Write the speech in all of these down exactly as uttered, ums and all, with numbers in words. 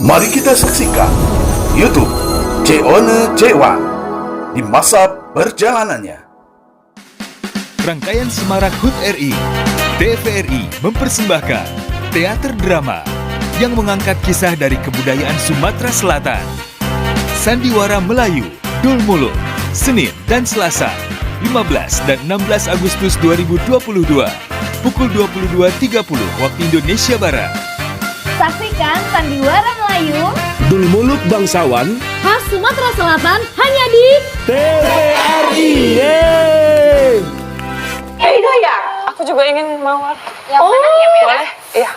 Mari kita saksikan YouTube C One C One di masa perjalanannya. Rangkaian Semarak Hut R I, T V R I mempersembahkan teater drama yang mengangkat kisah dari kebudayaan Sumatera Selatan. Sandiwara Melayu, Dul Muluk, Senin dan Selasa, lima belas dan enam belas Agustus dua ribu dua puluh dua, pukul dua puluh dua tiga puluh waktu Indonesia Barat. Saksikan Sandiwara Melayu, Dul Muluk Bangsawan, khas Sumatera Selatan, hanya di T V R I. Yeay! Eh, Dayang, aku juga ingin mawar. Yang mana ya, Mira? Boleh? Iya.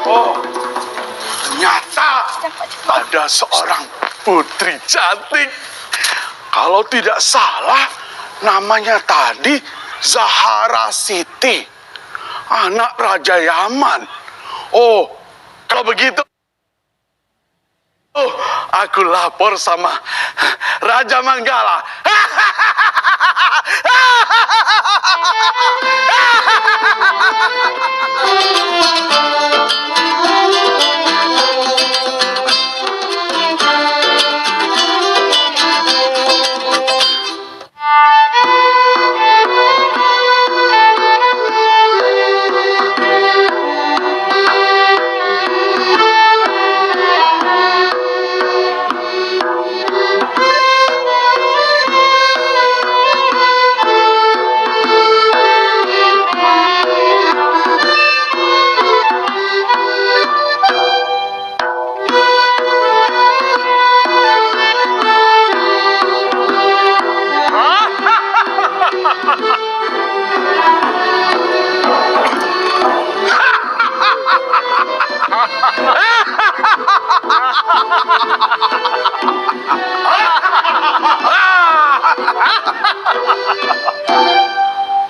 Oh, ternyata ada seorang putri cantik. Kalau tidak salah, namanya tadi Zahara Siti, anak Raja Yaman. Oh, kalau begitu, aku lapor sama Raja Manggala.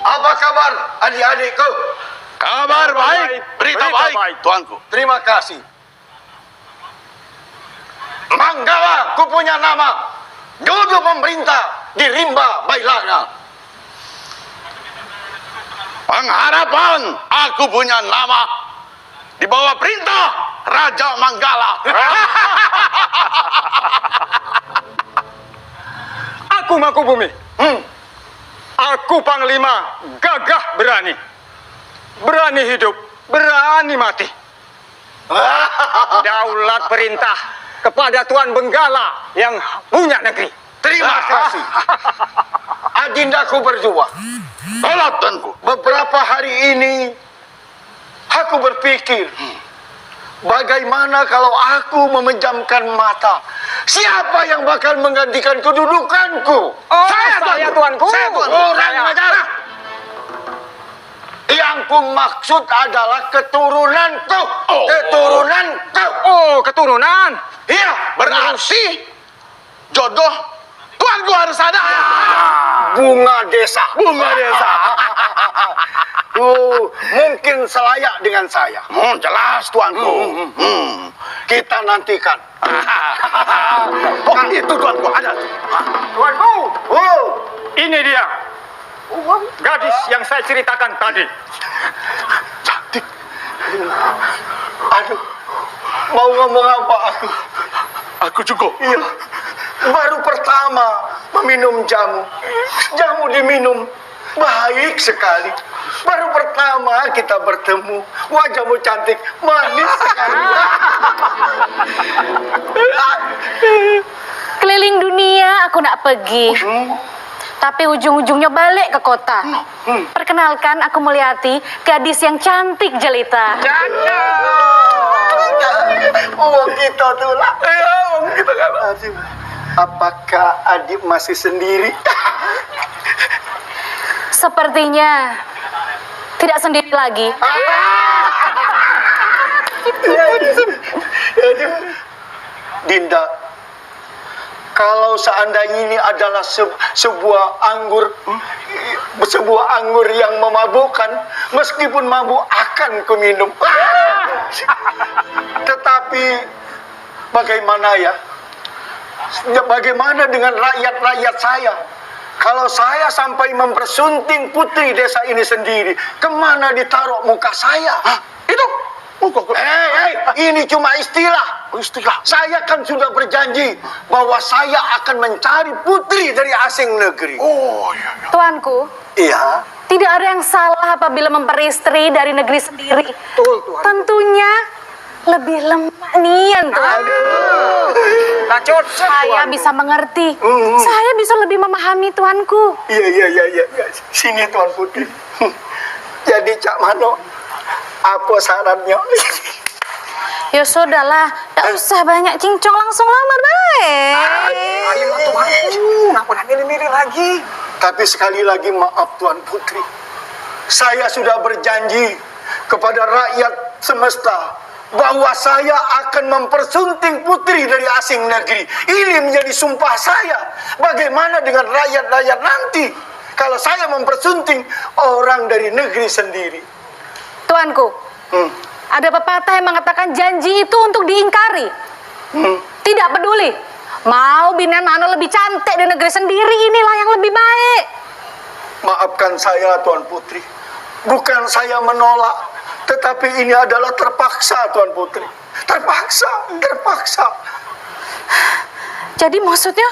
Apa kabar adik-adikku? Kabar baik, berita baik, Tuanku. Terima kasih. Manggala ku punya nama, duduk memerintah di rimba Bailanga. Pengharapan aku punya nama di bawah perintah Raja Manggala. Aku Mangkubumi. Hmm. Aku panglima gagah berani. Berani hidup, berani mati. Daulat perintah kepada Tuan Benggala yang punya negeri. Terima kasih. Adindaku berdua. Beberapa hari ini aku berpikir, bagaimana kalau aku memejamkan mata? Siapa yang bakal menggantikan kedudukanku? Oh, saya, saya, Tuanku. Saya, Tuanku. Kurang ajar. Yang ku maksud adalah keturunanku. Oh. Keturunanku. Oh, keturunan. Iya, berarti jodoh tuanku harus ada. Bunga desa. Bunga desa. Oh, mungkin selayak dengan saya. Hmm, jelas, Tuanku. Hmm, hmm, hmm. Hmm. Kita nantikan. Oh, itu Tuanku, ada. Tuanku. Oh. Ini dia. Gadis yang saya ceritakan tadi. Cantik. Aduh, mau ngomong apa aku? Aku juga. Iya. Baru pertama meminum jamu. Jamu diminum. Baik sekali. Baru pertama kita bertemu. Wajahmu cantik, manis sekali. Keliling dunia aku nak pergi. Hmm. Tapi ujung-ujungnya balik ke kota. Hmm. Perkenalkan, aku Mulyati, gadis yang cantik jelita. Cakep. Wong kita tu lah. Iya, wong kita kan. Aduh, apakah adik masih sendiri? Sepertinya tidak sendiri lagi. Dinda, kalau seandainya ini adalah se-, sebuah anggur, sebuah anggur yang memabukkan, meskipun mabuk akan kuminum. Tetapi bagaimana ya? Bagaimana dengan rakyat-rakyat saya? Kalau saya sampai mempersunting putri desa ini sendiri, kemana ditaruh muka saya? Hah? Itu? Muka ku- Eh, eh, ini cuma istilah. Oh, istilah. Saya kan sudah berjanji bahwa saya akan mencari putri dari asing negeri. Oh, iya, iya. Tuanku, iya. Tidak ada yang salah apabila memperistri dari negeri sendiri. Betul, Tuan. Tentunya lebih lemak nian, Tuan. Aduh. Nah, cocok, saya Tuan. Bisa mengerti. Hmm. Saya bisa lebih memahami, Tuanku. Iya, iya, iya, iya, iya. Sini, Tuan Putri. Jadi, cak mano? Apa syaratnya? Ya sudahlah, dak usah banyak cincong, langsung lamar bae. Ayo, Tuanku, ngapa nak milih-milih lagi? Tapi sekali lagi maaf, Tuan Putri. Saya sudah berjanji kepada rakyat semesta bahwa saya akan mempersunting putri dari asing negeri. Ini menjadi sumpah saya. Bagaimana dengan rakyat-rakyat nanti kalau saya mempersunting orang dari negeri sendiri? Tuanku, hmm, ada pepatah yang mengatakan janji itu untuk diingkari. Hmm. Tidak peduli. Mau binian mano lebih cantik di negeri sendiri, inilah yang lebih baik. Maafkan saya, Tuan Putri. Bukan saya menolak, tetapi ini adalah terpaksa, Tuan Putri. Terpaksa, terpaksa. Jadi maksudnya,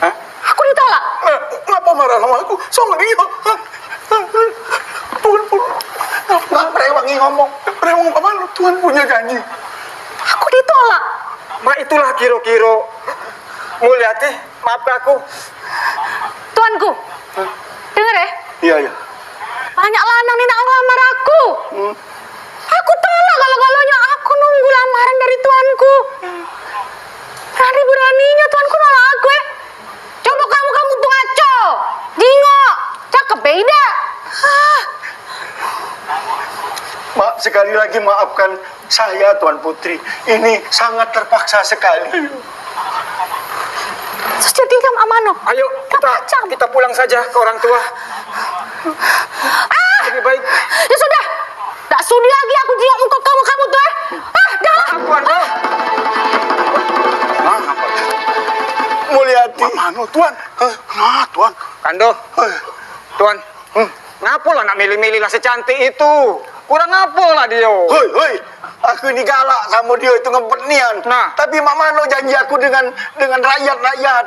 hah? Aku ditolak? Eh, ngapa marah sama aku? Sama dia. Tuan pun. Nggak rewangi ngomong. Rewang apa lu? Tuan punya janji. Aku ditolak? Mak, itulah kiro-kiro. Mulyati, maaf aku. Tuanku, denger ya. Iya, iya. Banyak lanang ni nak ngelamar aku. Hmm. Aku tolak galo-galonyo, aku nunggu lamaran dari tuanku. Berani-beraninya tuanku nolak aku, eh. Coba kamu, kamu pengaco. Jingok. Cakep be idak? Ah. Mak, sekali lagi maafkan saya, Tuan Putri. Ini sangat terpaksa sekali. Terus jadinya mak mano? Ayo, kita, kita pulang saja ke orang tua. Ah! Lebih baik. Ya sudah. Dak sudi lagi aku jingok muka kamu, kamu tu, eh. Ah, dah lah. Maaf, Tuan. Ah. Maaf. Mulyati. Mak mano, Tuan? Hah? Nah, Tuan. Kando. Hah? Tuan. Hmm. Ngapo lah nak milih-milih lah secantik itu? Kurang apo lah dio? Hoi, hoi. Aku ni galak samo dio itu, ngebet nian. Nah. Tapi mak mano janji aku dengan, dengan rakyat-rakyat?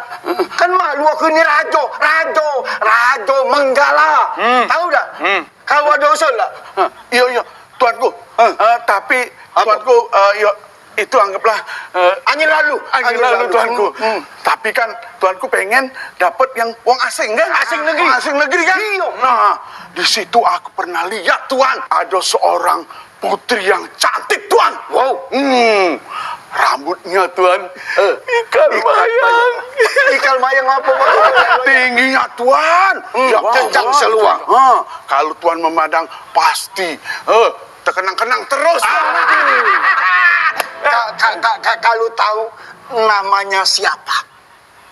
Kan malu aku ni rajo, rajo, rajo menggala. Hmm. Tahu dak? Hmm. Kau ada usul dak? Hah. Iyo, iyo, tuanku. Hah. Eh, tapi apa? Tuanku, eh, iyo, itu anggaplah, eh, angin lalu. Angin lalu, tuanku. Hmm, hmm. Tapi kan tuanku pengen dapat yang wong asing, kan? Asing negeri. Asing negeri, kan? Iyo. Nah, di situ aku pernah lihat, Tuan. Ada seorang putri yang cantik, Tuan. Wow. Hmm. Rambutnya, Tuan, eh, ikal mayang. Ikal mayang apa maksudnya? Tingginya, Tuan. Hmm. Ya, jenjang seluang. Ha, kalau Tuan memandang, pasti, eh, terkenang-kenang terus. Ah. Ka-, ka-, ka-, ka-, kalau tahu namanya siapa?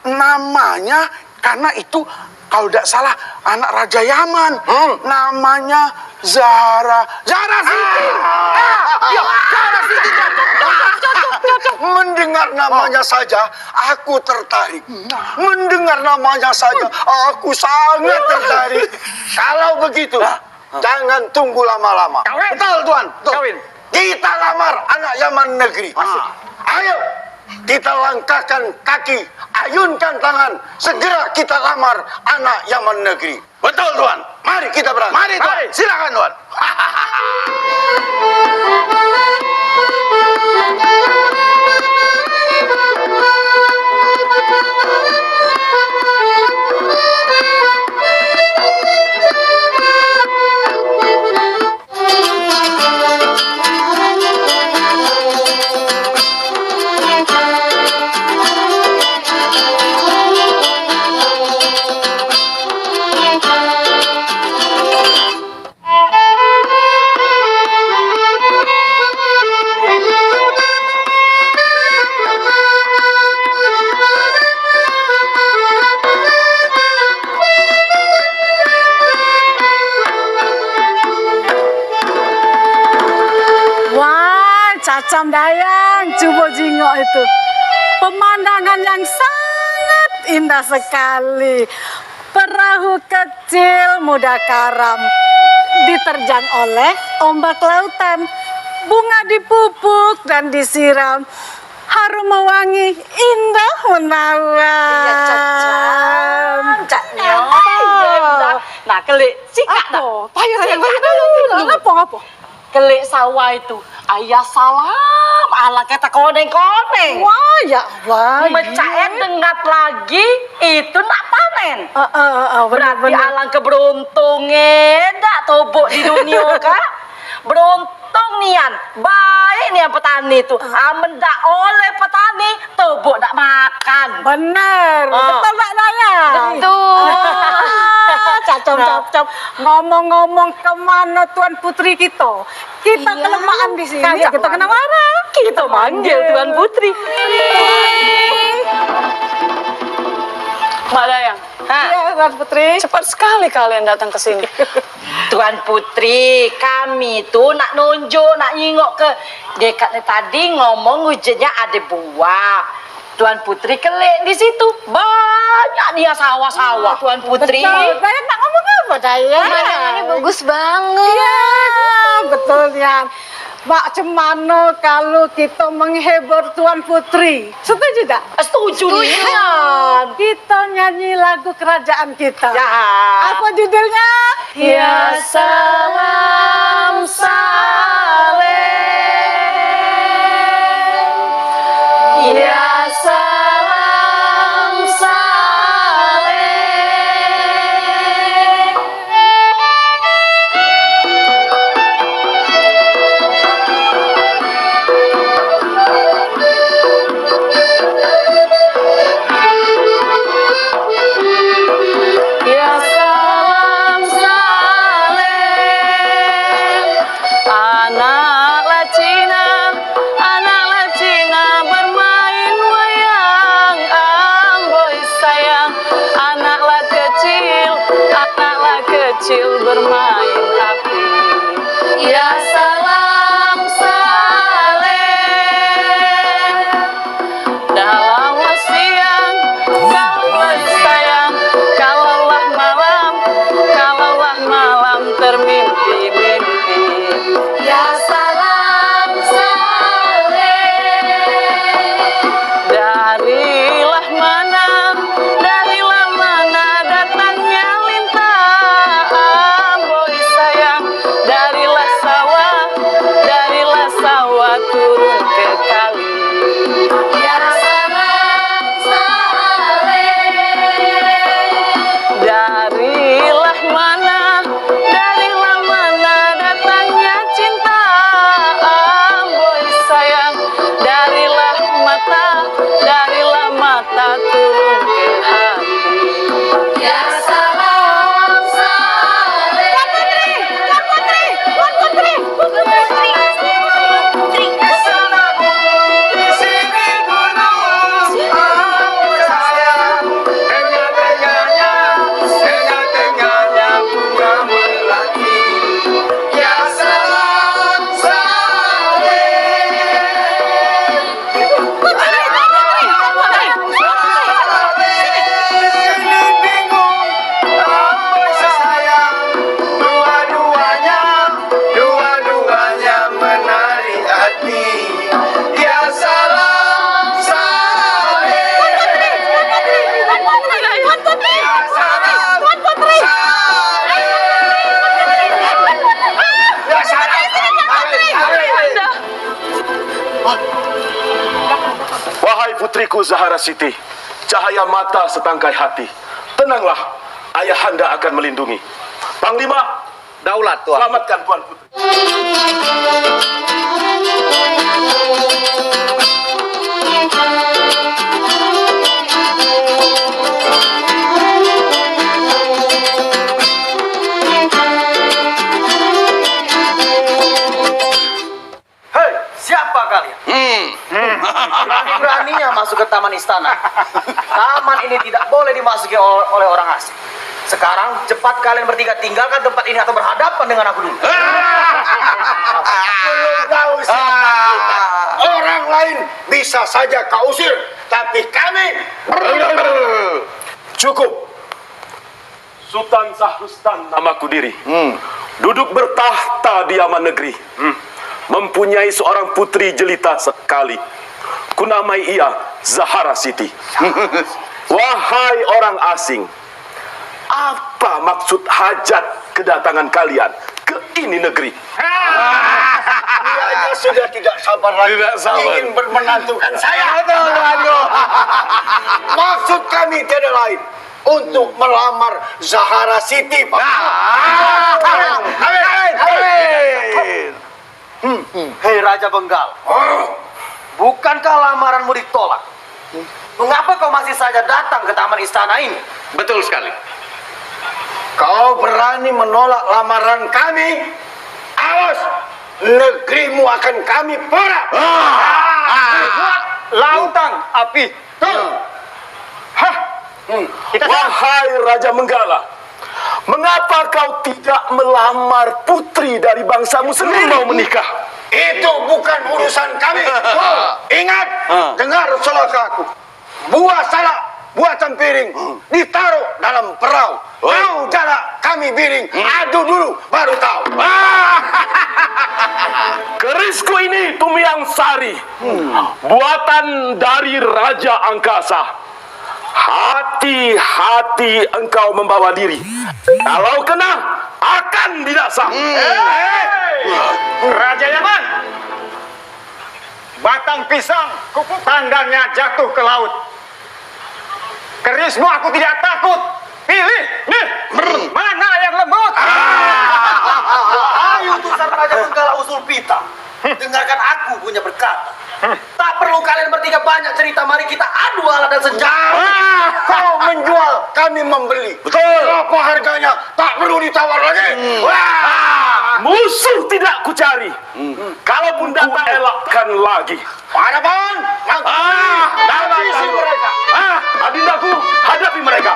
Namanya, karena itu, kalau dak salah, anak Raja Yaman. Hmm. Namanya Zahra. Zahra Siti. Ah. Ah, iya, Zahra Siti. Cocok, cocok, cocok. Mendengar namanya saja, aku tertarik. Nah. Mendengar namanya saja, aku sangat tertarik. Kalau begitu, jangan tunggu lama-lama. Kawin. Betul, Tuan. Betul. Kawin. Kita lamar anak Yaman negeri. Ah. Ayo, kita langkahkan kaki, ayunkan tangan, segera kita lamar anak Yaman negeri. Betul, Tuan. Mari kita berangkat. Mari, Tuan. Mari. Silakan, Tuan. Wah, Cacam Dayang, cubo jingok itu. Pemandangan yang sangat indah sekali. Perahu kecil mudah karam, diterjang oleh ombak lautan. Bunga dipupuk dan disiram, harum mewangi, indah menawan. Iya, Cak Cam. Cak Nyo. Apa? Iya, indah. Nah, kelik, sikak dah. Apa? Payah, payah, sikak payah, dulu, payah. Ngapa, ngapa? Kelik sawah itu, ayah salam, ala kata koneng-koneng. Wah, ya Allah. Mecak e dengat lagi, itu nak panen. Heeh, heeh, bener, berarti bener. Alangke beruntunge dak tobok di dunia, Kak. Beruntung nian, baik nian petani tu. Heeh. Amen dak oleh petani, tobok dak makan. Bener, ah. Betul dak, Dayang? Betul. Ah, cacom, nah. Cacom. Ngomong-ngomong, kemano Tuan Putri kito? Kita iya. Kelamaan di sini, kagak kita kena marah. Kita manggil Tuan Putri. Mak Dayang. Ha. Iya, Tuan Putri. Cepat sekali kalian datang ke sini. Tuan Putri, kami tu nak nunjuk, nak nyingok ke dekat ni tadi ngomong ujannya ada buah. Tuan Putri kelik di situ. Banyak dia sawah-sawah, Tuan Putri. Betul. Dayang nak ngomong apa, Dayang? Pemandangannya bagus banget. Iya, betul, Yan. Mak, cemano kalau kita menghibur Tuan Putri? Setuju tak? Setuju, setuju. Yan. Kita nyanyi lagu kerajaan kita. Ya. Apa judulnya? Ya salam saleh. Ya salam saleh. Ya salam saleh, anak la Cina, anak la Cina bermain wayang, amboi sayang, anak la kecil, anak la kecil bermain api. Ya salam saleh. Dalam siang, kalau la sayang, kalau la malam, kalau la malam termimpi-mimpi. Ya salam saleh. Dari la mana, dari la mana datangnya lintah, amboi sayang, dari la sawah, dari la sawah turun ke kali. Ya salam saleh. Dari la mana, dari la mana datangnya cinta, amboi sayang, dari la mata, dari la mata turun ke hati. Ya salam saleh. Tuan Putri, Tuan Putri, Tuan Putri, Tuan Putri. Di sini gunung, di sini gunung, oh sayang, tengah-tengahnya, tengah-tengahnya bunga melati. Ya salam saleh. Ini bingung, amboi sayang, dua-duanya, dua-duanya menarik hati. Ya salam saleh. Ya salam saleh. Ya salam saleh. Wahai putriku Zahara Siti, cahaya mata setangkai hati, tenanglah, ayahanda akan melindungi. Panglima, daulat, Tuan. Selamatkan Tuan Putri. Hei, siapa kalian? Hmm. Berani-beraninya masuk ke taman istana. Taman ini tidak boleh dimasuki ol-, oleh orang asing. Sekarang cepat kalian bertiga tinggalkan tempat ini atau berhadapan dengan aku dulu. Belum tahu siapa kita. Orang lain bisa saja kau usir, tapi kami. Cukup. Sultan Sahrustan namaku diri. Hmm. Duduk bertakhta di Yaman negeri. Hmm. Mempunyai seorang putri jelita sekali. Kunamai ia Zahara Siti. Wahai orang asing, apa maksud hajat kedatangan kalian ke ini negeri? Dianya sudah tidak sabar lagi. Tidak sabar. Ingin menantukan saya. Aduh, aduh. Maksud kami tiada lain untuk melamar Zahara Siti, Pak. Nah. Amin, amin, amin. Hmm. Hei Raja Benggala, bukankah lamaranmu ditolak? Mengapa kau masih saja datang ke taman istana ini? Betul sekali. Kau berani menolak lamaran kami? Awas, negerimu akan kami porak. Ah. Lautan api. Betul. Hah. Hmm. Kita salah. Wahai Raja Menggala, mengapa kau tidak melamar putri dari bangsamu sendiri? Mau menikah? Itu bukan urusan kami. Ingat, ah, dengar salah aku. Buah salak, buah tempiring, hmm, ditaruh dalam perahu. Oh. Tahu jalak kami biring, hmm, adu dulu baru tahu. Ah. Kerisku ini tumiang sari, hmm, buatan dari Raja Angkasa. Hati-hati engkau membawa diri. Kalau kena, akan binasa. Hmm. Eh, Raja Yaman, batang pisang, kuku tandangnya jatuh ke laut. Kerismu aku tidak takut. Pilih, nih, mana yang lembut? Ah. Wahai utusan Raja Benggala Usul Pitak, dengarkan aku punya berkata. Tak perlu kalian bertiga banyak cerita, mari kita adu alat dan senjata. Ah. Kau menjual, kami membeli. Betul. Apa harganya? Tak perlu ditawar lagi. Hmm. Wah. Musuh tidak kucari. Hmm. Kalaupun datang, elakkan lagi. Hadapan, langsung. Ah, lawan, habisi lawan mereka. Ah, adindaku, hadapi mereka.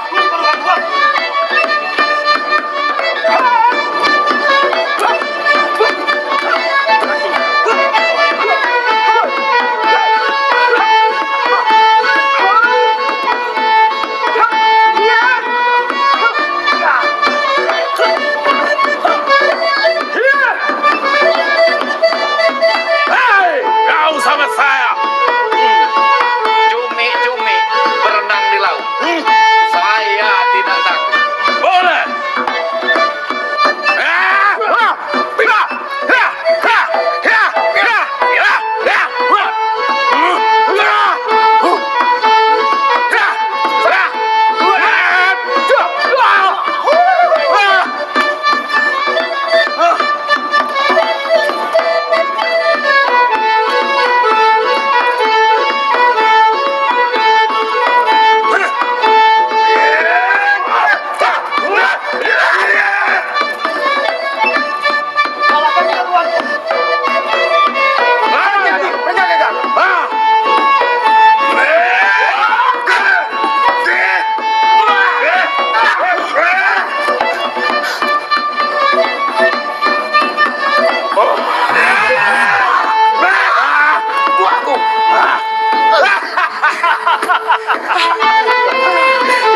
Hei, kau sama saya. Hmm. Cumi-cumi berenang di laut. Hmm. Saya tidak takut. Boleh. Ah! Ah! Ah!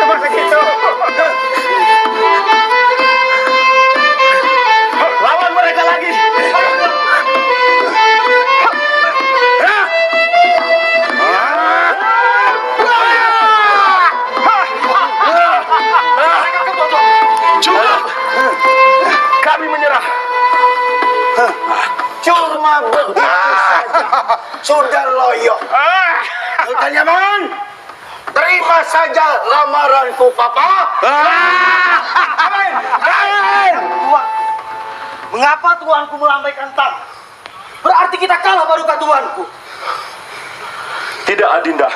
Cuma segitu. Lawan mereka lagi. Cukup. Kami menyerah. Cuma begitu saja. Sudah loyo. Ah. Sultan Yaman, terima saja lamaranku, Papa. Ah. Amin. Amin. Tuan, mengapa tuanku melambaikan tangan? Berarti kita kalah, barukah tuanku? Tidak, Adinda.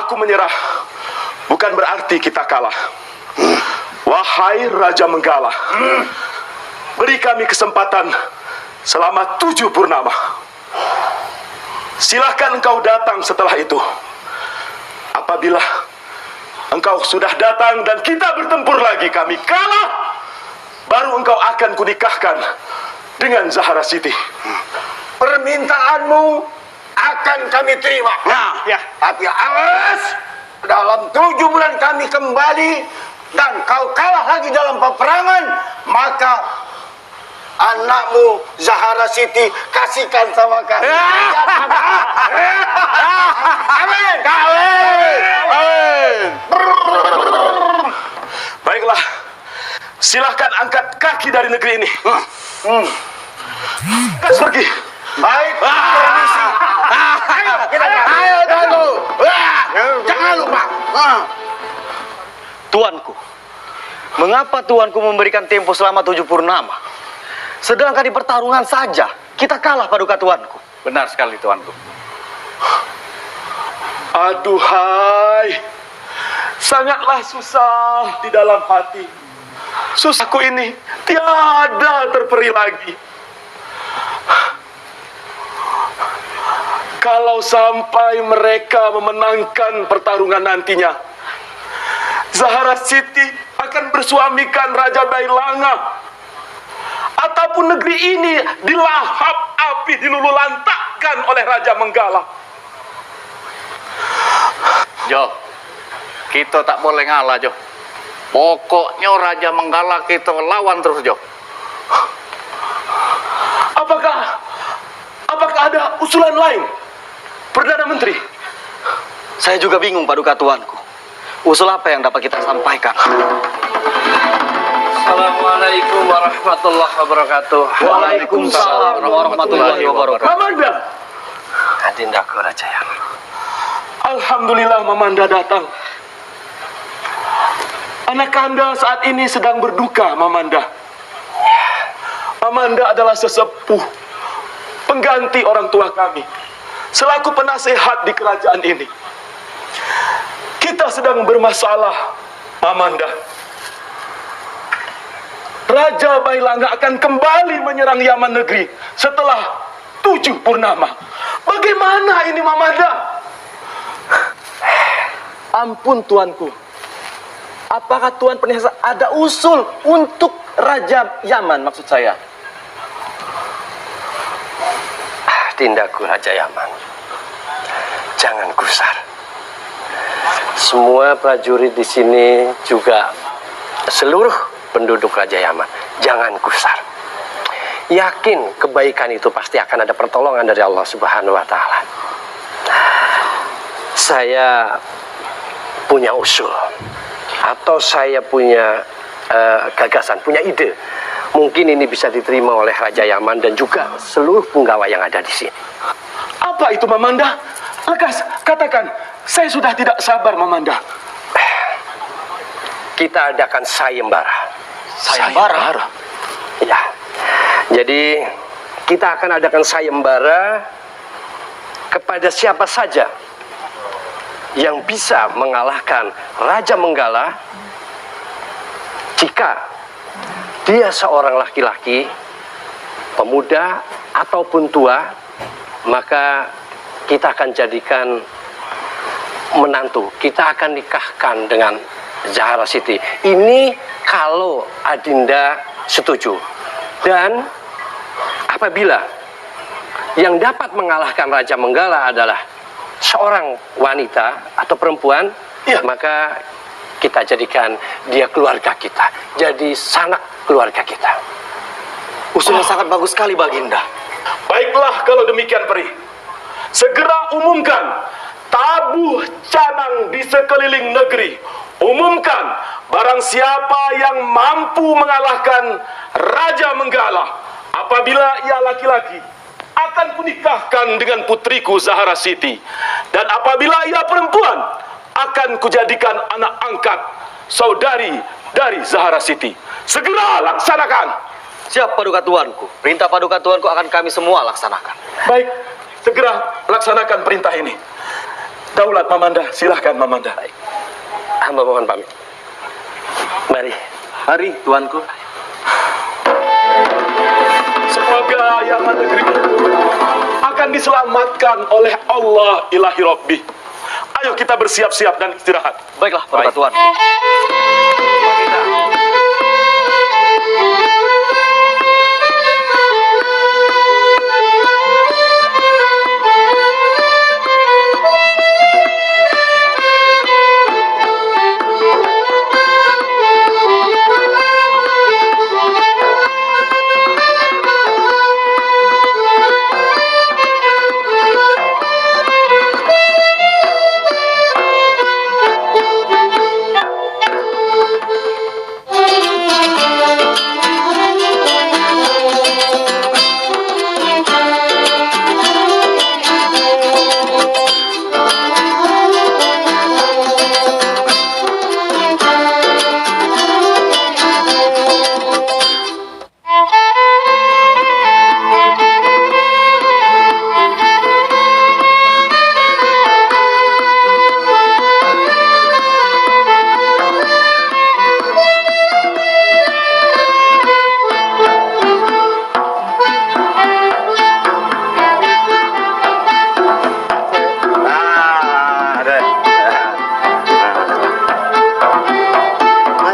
Aku menyerah bukan berarti kita kalah. Wahai Raja Menggala, beri kami kesempatan selama tujuh purnama. Silahkan engkau datang setelah itu. Apabila engkau sudah datang dan kita bertempur lagi, kami kalah, baru engkau akan kunikahkan dengan Zahara Siti. Permintaanmu akan kami terima. Nah. Ya. Tapi awas, dalam tujuh bulan kami kembali, dan kau kalah lagi dalam peperangan, maka anakmu Zahara Siti kasihkan sama kami. Amin. Kawin. Amin. Baiklah, silahkan angkat kaki dari negeri ini. Hmm. Kas pergi. Baik, permisi. Ayo, kita ayo, Tuanku. Wah, jangan lupa. Ah. Tuanku, mengapa Tuanku memberikan tempo selama tujuh purnama? Sedangkan di pertarungan saja kita kalah, Paduka Tuanku. Benar sekali, Tuanku. Aduhai, sangatlah susah di dalam hati. Susahku ini tiada terperi lagi. Kalau sampai mereka memenangkan pertarungan nantinya, Zahara Siti akan bersuamikan Raja Bailanga, ataupun negeri ini dilahap api, dilululantakkan oleh Raja Menggala. Jo, kito tak boleh ngalah, Jo. Pokoknyo Raja Menggala kito lawan terus, Jo. Apakah, apakah ada usulan lain, Perdana Menteri? Saya juga bingung, Paduka Tuanku. Usul apa yang dapat kita sampaikan? Assalamualaikum warahmatullahi wabarakatuh. Waalaikumsalam warahmatullahi wabarakatuh. Mamanda. Adindaku Raja Yaman. Alhamdulillah, Mamanda datang. Anakanda saat ini sedang berduka, Mamanda. Mamanda adalah sesepuh, pengganti orang tua kami, selaku penasehat di kerajaan ini. Kita sedang bermasalah, Mamanda. Raja Bailanga akan kembali menyerang Yaman negeri setelah tujuh purnama. Bagaimana ini, Mamanda? Ampun, Tuanku. Apakah Tuan Penasihat ada usul untuk Raja Yaman, maksud saya? Ah, Dindaku Raja Yaman, jangan gusar. Semua prajurit di sini juga seluruh penduduk Raja Yaman, jangan gusar. Yakin kebaikan itu pasti akan ada pertolongan dari Allah Subhanahu wa Ta'ala. Saya punya usul, atau saya punya, eh, gagasan, punya ide. Mungkin ini bisa diterima oleh Raja Yaman dan juga seluruh punggawa yang ada di sini. Apa itu, Mamanda? Lekas, katakan. Saya sudah tidak sabar, Mamanda. Kita adakan sayembara. Sayembara? Sayembara? Ya. Jadi, kita akan adakan sayembara kepada siapa saja yang bisa mengalahkan Raja Menggala jika dia seorang laki-laki, pemuda ataupun tua, maka kita akan jadikan menantu. Kita akan nikahkan dengan Zahara Siti. Ini kalau Adinda setuju. Dan apabila yang dapat mengalahkan Raja Menggala adalah seorang wanita atau perempuan, iya, maka kita jadikan dia keluarga kita, jadi sanak keluarga kita. Usul yang sangat bagus sekali, Baginda. Baiklah, kalau demikian, Peri. Segera umumkan tabuh canang di sekeliling negeri. Umumkan barang siapa yang mampu mengalahkan Raja Menggala. Apabila ia laki-laki, akan kunikahkan dengan putriku Zahara Siti. Dan apabila ia perempuan, akan kujadikan anak angkat, saudari dari Zahara Siti. Segera laksanakan. Siap, Paduka Tuanku. Perintah Paduka Tuanku akan kami semua laksanakan. Baik, segera laksanakan perintah ini. Daulat Mamanda, silahkan, Mamanda. Baik. Hamba mohon pamit. Mari. Mari, Tuanku. Semoga Yaman negeri akan diselamatkan oleh Allah Ilahi Rabbi. Ayo kita bersiap-siap dan istirahat. Baiklah, Paduka Tuan.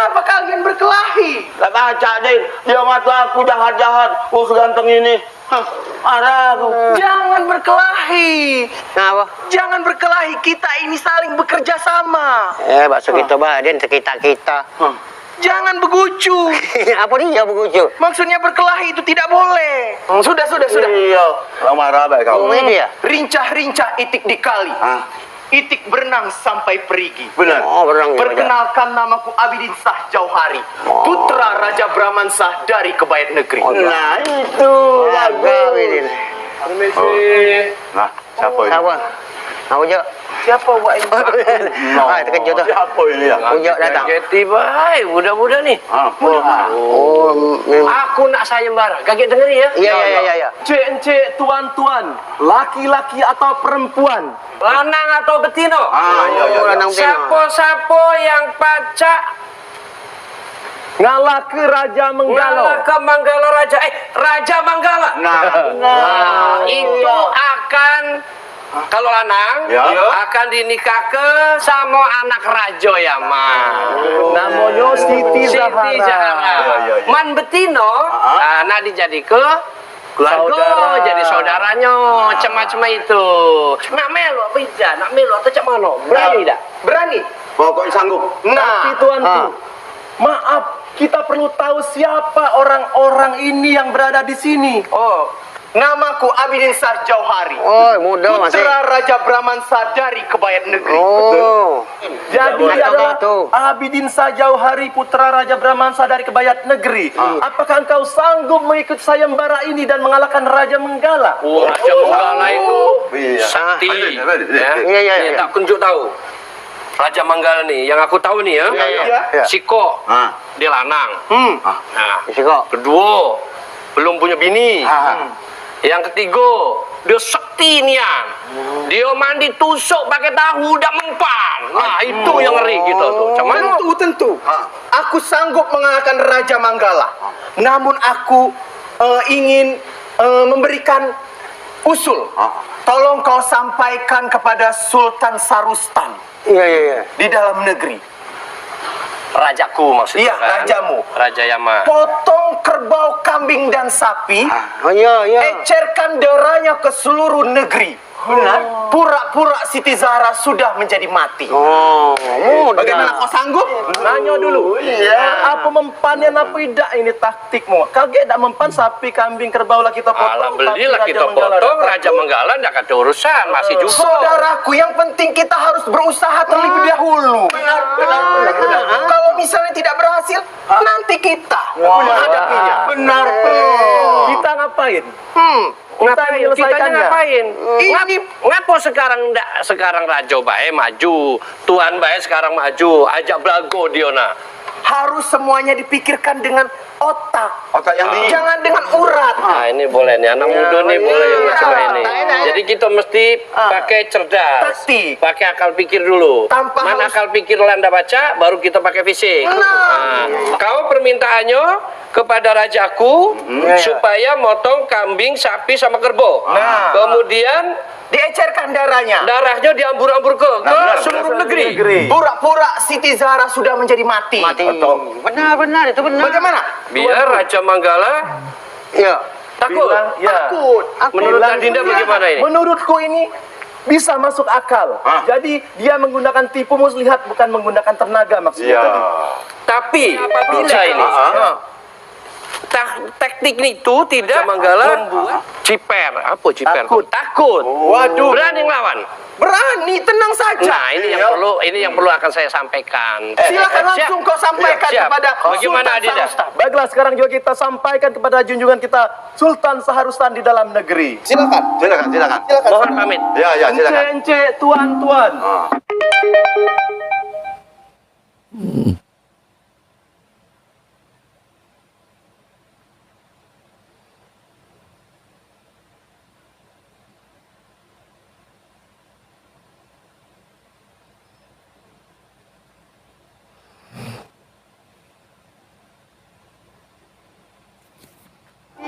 Kenapa kalian berkelahi? Lah pacak, Din. Dia ngato aku jahat-jahat. Oh, seganteng ini. Hah, marah aku. Jangan berkelahi. Kenapa? Jangan berkelahi. Kita ini saling bekerja sama. Eh, bakso kita bae, Din, sekita-kita. Hah. Jangan begucu. Apa dia begucu? Maksudnya berkelahi itu tidak boleh. Hmm, sudah, sudah, sudah. Iya, lah marah bae kau. Oh, ini dia. Rincah-rincah itik di kali. Ah. Itik berenang sampai perigi. Benar. Oh, berenang juga. Perkenalkan, namaku Abidin Sah Jauhari, putra Raja Bramansa dari Kebayat Negeri. Oh, nah, itu. Nah, bagus. Permisi. Nah, siapa ini? Siapa? Nah, Ujo. Siapa awak ini? Ah, terkejut tu. Siapa ini ya? Ujo datang. Kaget bae budak-budak ni. Apa? Oh, memang. Aku nak sayembara. Kaget dengeri ya? Iya, iya, iya, iya. Encik-encik, tuan-tuan, laki-laki atau perempuan? Lanang atau betino? Ah, iya, iya, iya. Oh, lanang betino. Siapa-siapa yang pacak ngalahke Raja Menggala? Ngalahke Manggala Raja, eh, Raja Manggala. Nah. Nah, itu akan, kalau lanang, ya, akan dinikahke samo anak raja Yaman. Namonyo Siti Zahara. Siti Zahara. Iya, iya, iya. Man betino, ah, nak dijadike keluarga, saudara. Jadi saudaranyo, macam-macam itu. Nak melok apa dak? Nak melok atau cak mano? Berani dak? Berani. Pokoknya sanggup. Nah. Tapi tuanku, maaf, kita perlu tahu siapa orang-orang ini yang berada di sini. Oh. Namaku Abidin Sah Jauhari. Oh, muda masih. Putra Raja Bramansa dari Kebayat Negeri. Oh. Jadi, dia adalah Abidin Sah Jauhari, putra Raja Bramansa dari Kebayat Negeri. Ah. Apakah engkau sanggup mengikut sayembara ini dan mengalahkan Raja Menggala? Oh, Raja Menggala itu sakti. Iya, iya, iya. Ni tak kunjuk tahu. Raja Manggala ni, yang aku tahu ni ya. Iya, iya. Sikok, dia lanang. Hmm. Nah, sikok. Kedua, belum punya bini. Ah. Yang ketiga, dia sakti nian. Dia mandi tusuk pakai tahu dak mempan. Nah, itu yang ngeri kita tu. Macam mana? Tentu, tentu. Ha. Aku sanggup mengalahkan Raja Manggala. Namun aku, eh, ingin, eh, memberikan usul. Ha. Tolong kau sampaikan kepada Sultan Sarustan. Iya, iya, iya. Di dalam negeri. Rajaku maksudnya. Iya, kan? Rajamu. Raja Yaman. Potong kerbau, kambing, dan sapi. Ah, oh, iya, iya. Ecerkan darahnya ke seluruh negeri. Benar. Pura-pura Siti Zahra sudah menjadi mati. Oh, mudah. Bagaimana, kau sanggup? Nanyo dulu. Iya. Apa mempan nian apa idak ini taktikmu? Kagek dak mempan sapi, kambing, kerbau lah kita potong, alah, tapi belilah Raja kita Manggala potong, dak Raja Manggala dak ada urusan, masih juga. Saudaraku, yang penting kita harus berusaha terlebih dahulu. Benar, benar, benar, benar. Kalau misalnya tidak berhasil, nanti kita menghadapinya. Benar, betul. Kita ngapain? Hmm. Kita ngapain? Menyelesaikannya. Kita ngapain? Ini ngap-, ngapo sekarang ndak, sekarang rajo bae maju, tuan bae sekarang maju, ajak belago dio nah. Harus semuanya dipikirkan dengan otak. Otak yang di- Jangan dengan urat. Nah, ini boleh nih, anak muda nih boleh yang coba ini. Jadi kita mesti pakai cerdas. Taktik. Pakai akal pikir dulu. Tanpa Mana harus akal pikir Landa baca, baru kita pakai fisik. Nah. Nah, kau permintaannya kepada rajaku supaya motong kambing, sapi sama kerbau. Nah. Kemudian Diecerkan darahnya. Darahnya diambur-ambur ke, ke seluruh negeri. Pura-pura Siti Zahra sudah menjadi mati. Mati. Betul. Benar, benar, itu benar. Bagaimana? Biar Raja Manggala takut. Bilang, ya. Takut. Menurut Bilang, Adinda bagaimana ini? Menurutku ini bisa masuk akal. Hah? Jadi dia menggunakan tipu muslihat, bukan menggunakan tenaga maksudnya tadi. Tapi apabila ini, ah, ah. Tah, teknik itu tidak Manggala membuat ciper. Apa ciper? Takut. Takut. Waduh. Berani ngelawan. Berani, tenang saja. Nah, ini yang perlu, ini yang perlu akan saya sampaikan. Silakan langsung kau sampaikan kepada Sultan Saharustan. Baiklah, sekarang juga kita sampaikan kepada junjungan kita Sultan Saharustan di dalam negeri. Silakan. Silakan, silakan. Mohon pamit. Ya, ya, silakan. Encik, encik, tuan, tuan. Ah.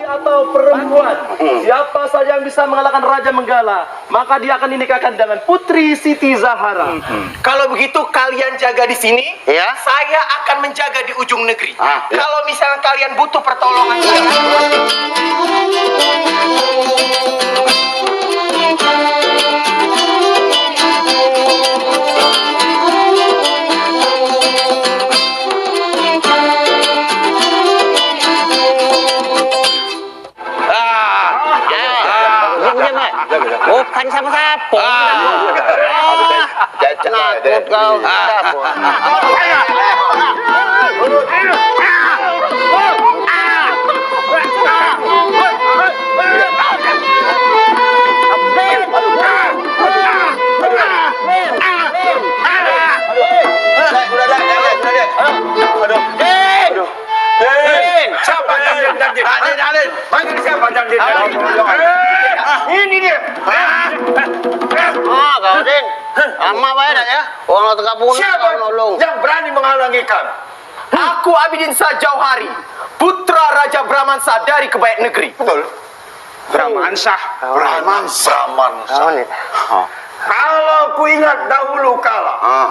Atau perempuan, siapa saja yang bisa mengalahkan Raja Manggala, maka dia akan dinikahkan dengan Putri Siti Zahara. Kalau begitu, kalian jaga di sini. Ya. Saya akan menjaga di ujung negeri. Ah, ya. Kalau misalnya kalian butuh pertolongan saya, Ah, ah, diam, diam, eh. Bukan siapa-siapa. Ah. Ah. Penakut kau. Ah. Aduh. Aduh. Din! Siapa Din, Din, Din? Din, Din, Din. Panggil siapa Din, Din? Aduh. Eh, ini dia. Ah, kau, Din. Lama bae dah ya. Wong lo tengah bunuh, siapa kau nolong. Yang berani menghalangi kami? Aku Abidin Sajauhari, putra Raja Bramansa dari Kebayan Negeri. Betul. Brahmansa. Brahmansa. Brahmansa. Kalau ku ingat dahulu kala, ah,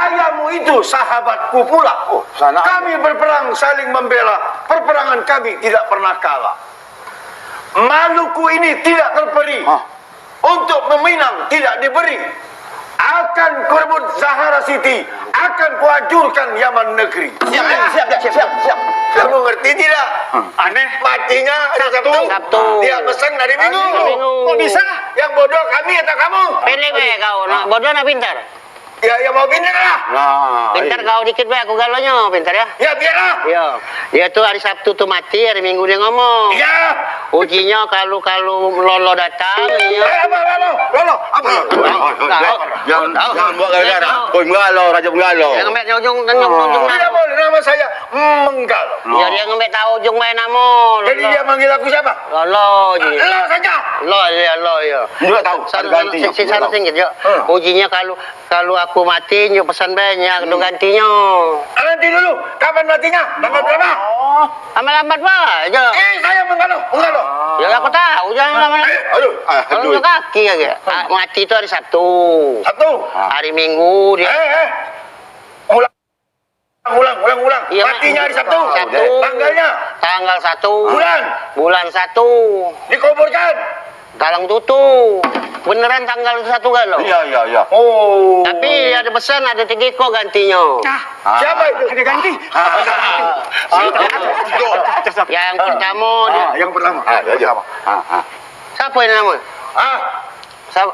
ayahmu itu sahabatku pula. Oh, sana. Kami berperang saling membela, perperangan kami tidak pernah kalah. Maluku ini tidak terperi. Ah. Untuk meminang tidak diberi. Akan kurebut Zahara Siti, akan kuhancurkan Yaman negeri. Siap, siap, siap, siap, siap. Kamu ngerti tidak? Hmm. Aneh. Matinya hari Sabtu. Sabtu. Dia pesan hari Minggu. Hari Minggu. Kok bisa? Yang bodoh kami atau kamu? Pilih bae kau, nak bodoh nak pintar. Ya, ya mau pintar lah. Nah, pintar kau dikit bae, aku galonyo, pintar ya. Ya, biarlah. Iya. Dia tu hari Sabtu tu mati, hari Minggu dia ngomong. Iya. Ujinya kalu-kalu lolo datang, iya. Eh, apa lolo? Lolo, apa lolo? Jangan, jangan buat gara-gara. Kau Menggalo, Raja Menggalo. Yang ngambil ujung, ujung, ujung. Tidak boleh, nama saya Menggalo. Ya, dia ngambil tahu ujung main nama. Jadi dia manggil aku siapa? Lolo je. Lo saja. Lo, ya, lo, ya. Juga tahu, ada ganti. Sing, sing, sing, ya. Ujinya kalu Kalu aku mati, nyo pesan bae, nyo ado gantinyo. Nanti dulu, kapan matinya? Tanggal berapa? Lambat-lambat bae, Jo. Eh, saya Menggalo, Menggalo. Ya, aku tahu, jangan lama-lama. Eh, aduh. Kalau nyo kaki lagi. Ah, mati tu hari Sabtu. Sabtu? Hari Minggu dia. Eh, eh. Ulang, ulang, ulang, ulang. Iya, Mak. Matinya hari Sabtu. Sabtu. Tanggalnya? Tanggal satu. Bulan? Bulan satu. Dikuburkan? Galang tutu. Beneran tanggal satu galo. Iya, iya, iya. Oh. Tapi ado pesan, ado tigo ekor gantinyo. Ah, siapa itu? Ado ganti? Ah. Yang pertamo, ah, dia. Yang pertamo. Ah, iya, iya. Ah, ah. Siapa yang nama? Ah. Siapa?